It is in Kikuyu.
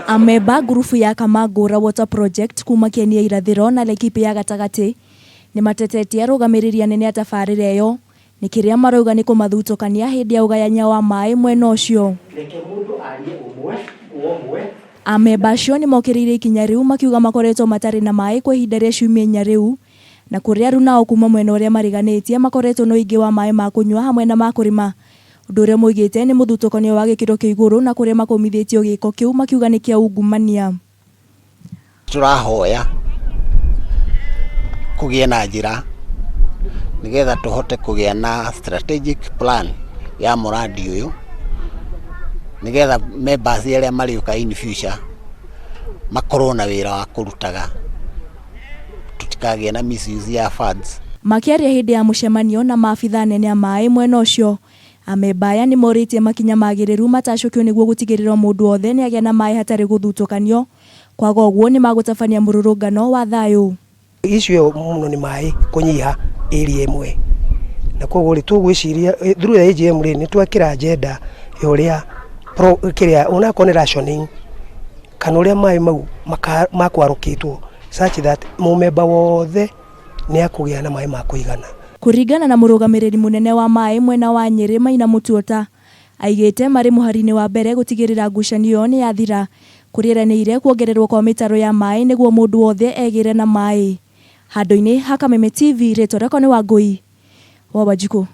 Amemba ngurubu ya Kamangũra Water Project kuma Keni ya irathĩro na Laikipia ya gatagatĩ nĩmatetetie arũgamĩrĩri anene a tabarĩra ĩyo nĩ kĩrĩa marauga nĩ kũmathutũkania hĩndĩ ya ũgayania wa maĩ mwena ũcio. Reke mũndũ arie ũmwe kwa ũmwe. Amemba acio nĩmokĩrĩire ikinya rĩu makiuga makoretwo matarĩ na maĩ kwa ihinda rĩa ciumia inya rĩu na kũrĩ arunao kuma mwena ũrĩa mariganĩtie makoretwo na ũingĩ wa maĩ ma kũnyua hamwe na ma kũrĩma ũndũ ũrĩa moigĩte nĩ mũthutũkanio wa gĩkĩro kĩa igũrũ na kũrĩa makũmithĩtio gĩko kĩu makiuga nĩ kĩa ungumania. Tũrahoya kũgĩe na njĩra nĩgetha tũhote kũgĩa na strategic plan ya mũrandi ũyũ nĩgetha members arĩa marĩũka in future makorwo na wĩra wa kũrutaga tũtikagĩe na misuse ya funds. Makĩaria hĩndĩ ya mũcemanio na maabitha anene a maĩ mwena ũcio, amemba aya nĩmorĩtie makinya magĩrĩru matacũkio nĩguo gũtigĩrĩra mũndũ wothe nĩagĩa na maĩ hatarĩ gũthutũkanio, kwaga ũguo nĩmagũtabania mũrũrũngano wa thayũ. Issue ĩyo mũno nĩ maĩ kũnyiha area ĩmwe na koguo rĩ tũgwĩciria through the AGM rĩ nĩ twekĩra agenda ya ũrĩa kĩrĩa onakorwo nĩ rationing kana ũrĩa maĩ mau makwarũkĩtwo such that mũmemba wothe nĩ akũgĩa na maĩ ma kũigana. Kũringana na mũrũgamĩrĩri mũnene wa maĩ mwena wa Nyĩrĩ Maina Mũtuota, aigĩte marĩ mũhari-inĩ wa mbere gũtigĩrĩra ngucanio ĩyo nĩ yathira, kũrĩa eranĩire kuongererwo kwa mĩtaro ya maĩ nĩguo mũndũ wothe egĩre na maĩ. Handũ-inĩ ha Kameme TV rĩtwa rĩakwa nĩ Wangũi wa Wanjikũ.